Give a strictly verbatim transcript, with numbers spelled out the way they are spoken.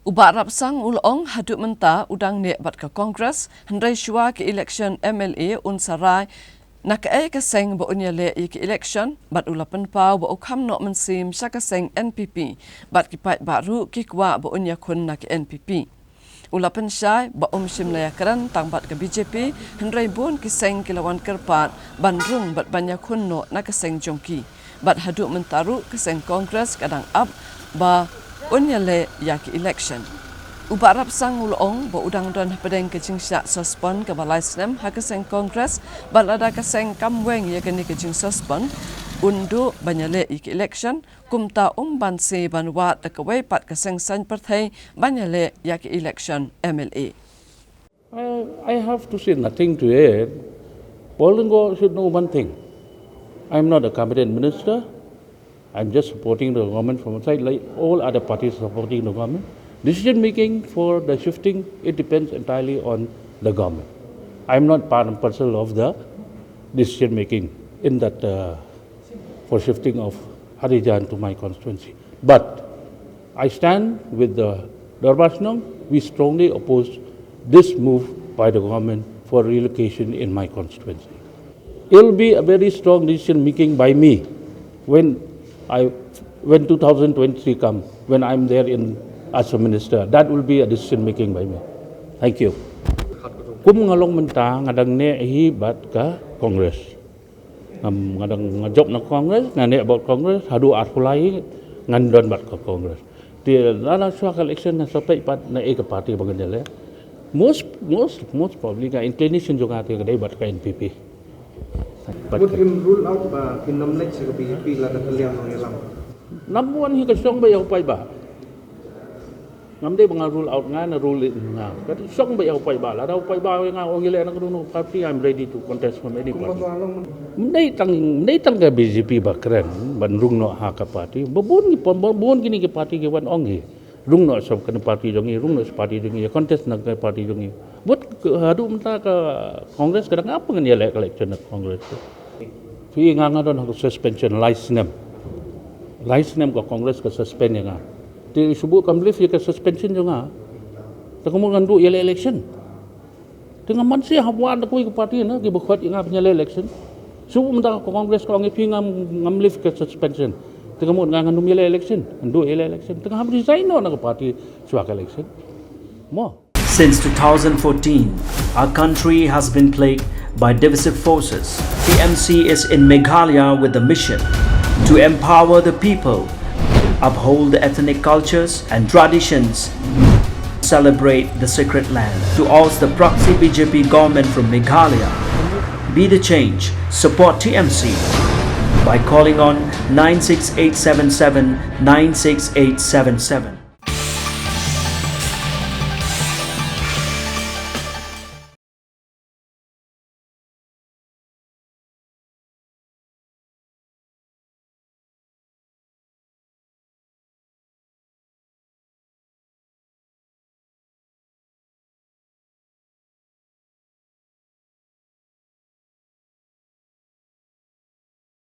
U Bah Rapsang u la ong haduh mynta u dang neh bad ka Congress, hynrei shuwa ka election M L A un sa rai na kaei ka seng ba un ïaleh ïa ka election, bad u la pynpaw ba u kham noh mynsiem sha ka seng N P P, bad ki paidbah ruh ki kwah ba un ïakhun na ka N P P. U la pynshai ba um shym la ïakren tang bad ka B J P, hynrei bun ki seng ki la wan kyrpad ban rung bad ban ïakhun noh na ka seng jong ki. Bad haduh mynta ruh ka seng Congress ka dang ap ba un ïaleh ïa ki election. U Bah Rapsang u la ong ba u dang don hapdeng ka jingshah suspend kaba lai snem ha ka seng Congress, bad lada ka seng kam weng ïa kane ka jingsuspend, un duh ban ïaleh ïa ki election, kumta um banse ban wad da kawei pat ka seng saiñ pyrthei ban ïaleh ïa ki election M L A. I, I have to say nothing to it. Paul Lyngdoh should know one thing. I'm not a cabinet minister. I'm just supporting the government from outside, like all other parties supporting the government. Decision making for the shifting, it depends entirely on the government. I'm not part and parcel of the decision making in that uh, for shifting of Harijan to my constituency. But I stand with the Dorbar Shnong. We strongly oppose this move by the government for relocation in my constituency. It will be a very strong decision making by me when I when two thousand twenty-three come, when I'm there in as a minister. That will be a decision making by me. Thank you. Kum nga long mynta nga dang neh hi bad ka Congress. Ngam nga dang nga jop na Congress, nga neh bad Congress, haduh arphew lai ngan don bad ka Congress. Te lada shuwa ka election nga sa peit pat na ei ka party ba ngan ïaleh. Most most most probably ka inclination jong nga te ka dei bad ka N P P. Mut phim rule out ba phin nym leit sha ka B J P lada ka liang nongïalam. Number one hi ka shong ba ïa u paidbah. Ngam dei ba nga rule out nga na rule in nga. Ka shong ba ïa u paidbah, lada u paidbah ïa nga ong ïaleh na ka dohnud party, I'm ready to contest from any party. Ym dei tang ym dei tang ka B J P ba kren ban rung noh ha ka party. Ba bun ki pom ba bun kine ki party ki wan ong hi. Rung noh sha kane party jong ngi, rung noh sha party jong ngi, contest na ka party jong ngi. Bad haduh mynta ka Congress ka dang ap ngan ïaleh ka election na Congress. Phi nga nga don ha ka suspension lai snem. Lai snem ka Congress ka suspend ïa nga. Te shu buh kam lift ïa ka suspension jong nga. Te ka mut ngan duh ïaleh election. Te nga man sha hap wan da kawei ka party na kiba khot ïa nga ban ïaleh election. Shu buh mynta ka Congress ka ong ïa phi ngam ngam lift ka suspension. Te ka mut nga ngan ym ïaleh election, ngan duh ïaleh election. Te nga hap resign noh na ka party shuwa ka election. Mo. Since two thousand fourteen, our country has been plagued by divisive forces. T M C is in Meghalaya with the mission to empower the people, uphold the ethnic cultures and traditions, celebrate the sacred land. To oust the proxy B J P government from Meghalaya, be the change, support T M C by calling on nine six eight seven seven nine six eight seven seven.